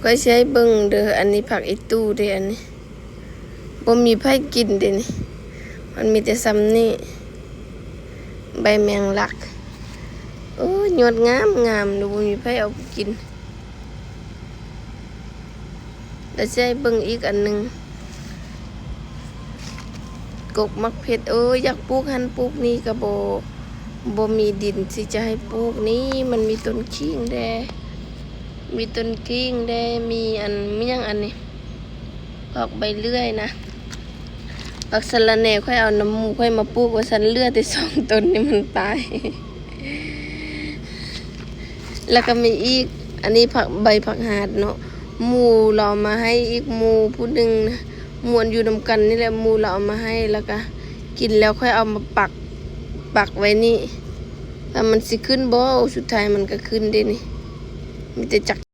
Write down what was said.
ຂ້ອຍຊິໃຫ້ເບິ່ງເດີ ອັນນີ້ຜັກອີ່ຕູເດ້ ອັນນີ້ ບໍ່ມີໃຜກິນເດ້ນີ້ ມັນມີແຕ່ຊ່ຳນີ້ ໃບແມງລັກ. ໂອ້ຍ ຍອດງາມໆ ບໍ່ມີໃຜເອົາໄປກິນ. ແລ້ວຊິໃຫ້ເບິ່ງອີກອັນໜຶ່ງ ກົກໝາກເຜັດ. ໂອ້ຍ ຢາກປູກຫັ້ນປູກນີ້ ກໍບໍ່ ບໍ່ມີດິນທີ່ຈະໃຫ້ປູກ. ນີ້ມັນມີຕົ້ນຂີງແດ່ ມີຕົ້ນຂີງແດ່ ມີອັນ ມີຫຍັງອັນນີ້ ຜັກໃບເລື່ອຍນະ ຜັກສະລະແໜ່. ຂ້ອຍເອົານຳໝູ່ຂ້ອຍມາປູກວ່າຊັ້ນ ເຫຼືອແຕ່ສອງຕົ້ນນີ້ມັນຕາຍ. ແລ້ວກໍມີອີກ ອັນນີ້ຜັກ ໃບຜັກຫາດເນາະ ໝູ່ລາວເອົາມາໃຫ້ອີກ ໝູ່ຜູ້ໜຶ່ງນະ ໝູ່ອັນຢູ່ນຳກັນນີ້ແຫຼະ ໝູ່ລາວເອົາມາໃຫ້. ແລ້ວກໍກິນແລ້ວຂ້ອຍເອົາມາປັກ ປັກໄວ້ນີ້ ວ່າມັນຊິຂຶ້ນບໍ່. ສຸດທ້າຍມັນກໍຂຶ້ນເດ້ນີ້ ມີແຕ່ຈັກ